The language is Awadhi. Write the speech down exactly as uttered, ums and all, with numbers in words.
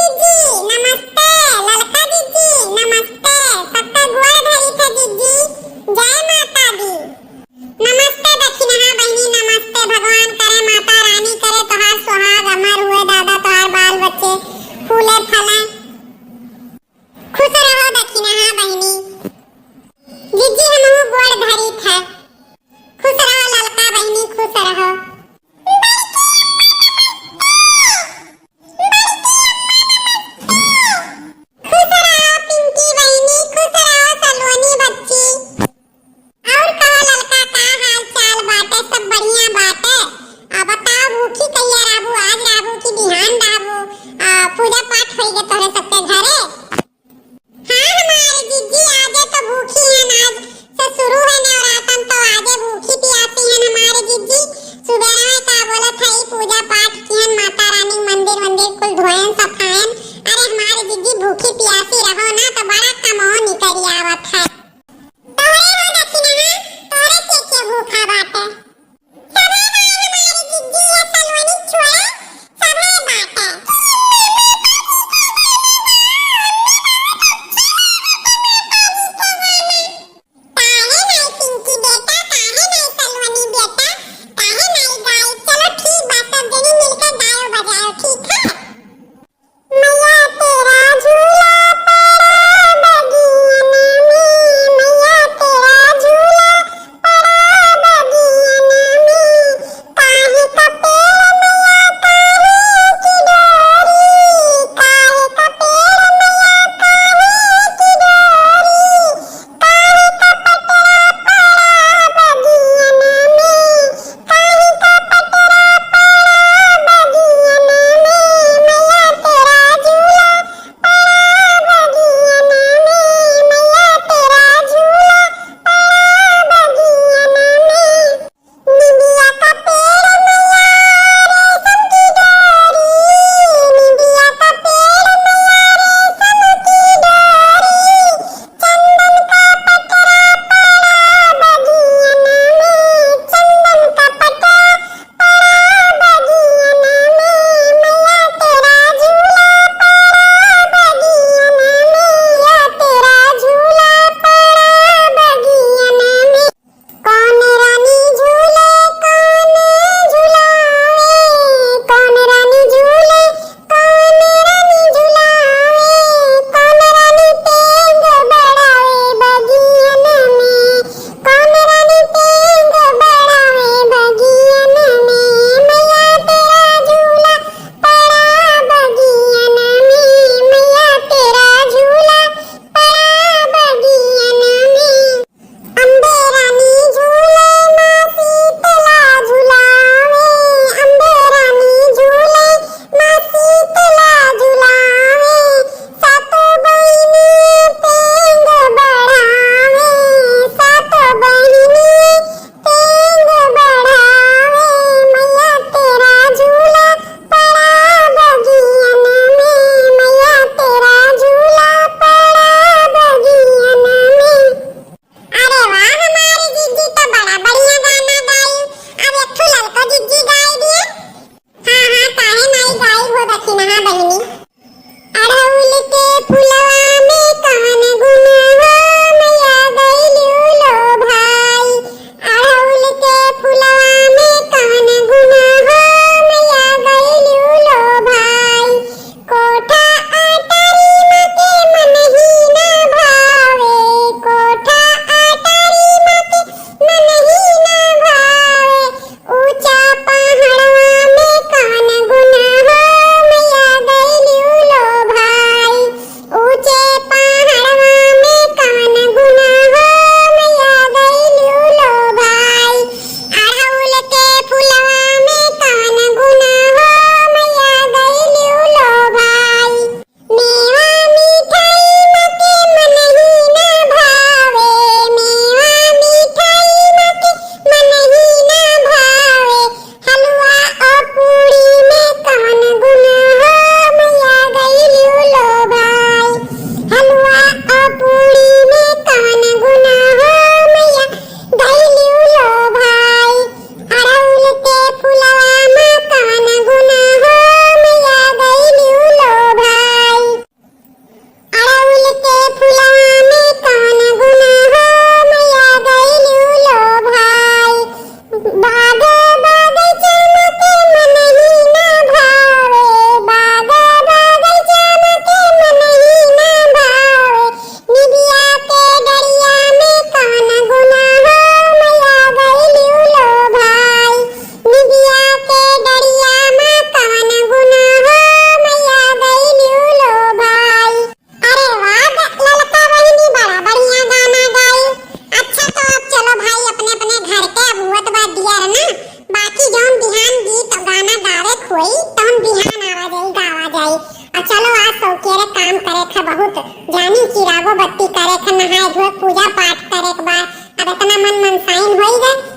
जीजी नमस्ते, ललका जीजी नमस्ते, सबका गोड़ धरी थे जीजी, जय माता दी। नमस्ते दखिनहा बहिनी, नमस्ते। भगवान करे, माता रानी करे, तोहार सुहाग अमर हुए दादा, तोहार बाल बच्चे फूले फले। खुश रहो दखिनहा बहिनी। जीजी हमहू गोड़ धरी थे। खुश रहो ललका बहिनी, खुश रहो। खुश रहो पिंकी बहिनी, खुश रहो सलोनी बच्ची। और कहो ललका, का हाल चाल बाटे? सब बढ़िया बाटे? आ बताओ, भूखी कहिया रहबू? आज रहबू कि बिहान रहबू? आ, पूजा पाठ होई गे तोहरे सबके घरे? हाँ हमारे जीजी, आजे तो भूखी हन, आज से शुरू है नवरातन, तो आजे भूखी पियासी हन हमारे जीजी। सुबह में का बोलत है, पूजा पाठ किहन, माता रानी मंदिर वंदिर कुल धोएन सफाएन। अरे हमारे जीजी, भूखी पियासी रहो ना तो बड़ा कमो निकल आवत है। तोहरे हो दखिनहा, तोहरे के के भूखा बाटे? सभे भाई हमारी जिज्जी ये सलोनी छोड़े, सभे बाटे। काहे नाई पिंकी बेटा, काहे नाई सलोनी बेटा, काहे नाई गाई? चलो ठीक बा, सब जनी मिलकर गायो बजायो, ठीक है? मैया तेरा झूला बहुत जानी चिरागो बत्ती करे के, नहाए धोए, पूजा पाठ करे के बा। अब इतना मन मनसाइन होई गए